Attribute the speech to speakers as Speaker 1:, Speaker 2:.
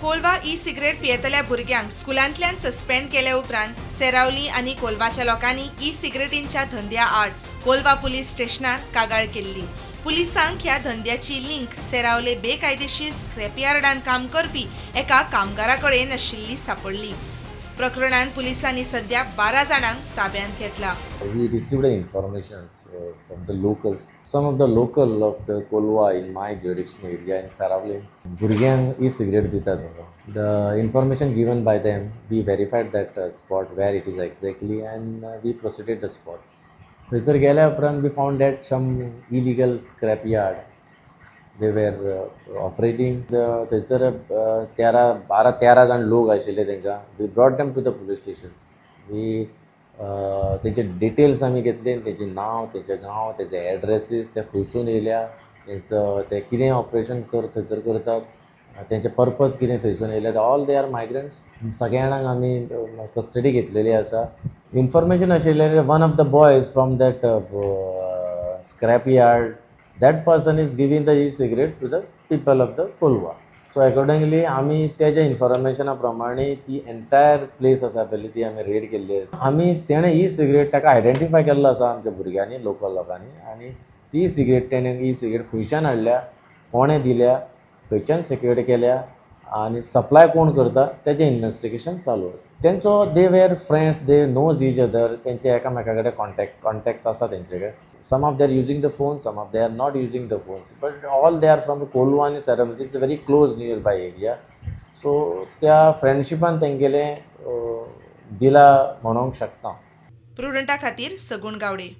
Speaker 1: Colva e cigarette पियेतल्या भुरग्यांक स्कुलांतल्यान suspend केल्या उपरांत सेरावली आनी कोलवाच्या लोकांनी ई सिगरेटींच्या धंद्या आड कोलवा पुलीस स्टेशनार कागाळ केल्ली. पुलिसांक ह्या धंद्याची लिंक सेरावले बेकायदेशीर स्क्रॅपयार्डान काम करपी एका कामगारा कडेन आशिल्ली सांपडली. प्रकरणान पुलिसांनी सध्या 12 जाणांक ताब्यांत घेतला.
Speaker 2: We received information from the locals. Some of the local of the Kolwa in my jurisdiction area in Saravali, भुरग्यांक ई सिगरेट दितात म्हणून. The information given by them, we verified that spot, where it is exactly, and we proceeded the spot. थंयसर गेल्या उपरांत we found that some illegal scrap yard they were operating. थंयसर 13, 12, 13 जाण लोक आशिल्ले. तांकां we brought them to the police stations. We तेंचे details आमी घेतले, तेंचें नांव, तेंचें गांव, तेंचे एड्रेसीस, ते खंयसून येयल्या, तेंचो ते कितें ऑपरेशन तर थंयसर करतात, तेंचे पर्पज कितें थंयसून येयले. All they are migrants. सगळ्या जाणांक आमी कस्टडी घेतलेली आसा. इन्फॉर्मेशन आशिल्लें, one of the boys from that scrap yard, that person is giving the e-cigarette to the people of the Kolwa. So accordingly आमी तेज्या इन्फॉर्मेशना प्रमाणे ती एंटायर प्लेस आसा पळय, ती आमी रेड केल्ली आसा. आमी तेणें ई सिगरेट ताका आयडेंटिफाय केल्लो आसा आमच्या भुरग्यांनी, लोकल लोकांनी. आनी ती सिगरेट तेणें ई सिगरेट खंयच्यान हाडल्या, कोणें दिल्या, खंयच्यान सेक्युर्ड केल्या आनी सप्लाय कोण करता, तेजें इन्वेस्टिगेशन चालू आसा. तेंचो they were friends, they knows each other. तेंचे एकामेका कडेन कॉन्टेक्ट्स आसा तेंचे कडेन. Some of they are using the phone, some of they are not using the phones, but all they are from Colva आनी Seraulim. It's very close near by area, so त्या फ्रेंडशिपान तेंगेलें दिला म्हणोंक शकता.
Speaker 1: प्रुडंटा खातीर सगुण गावडे.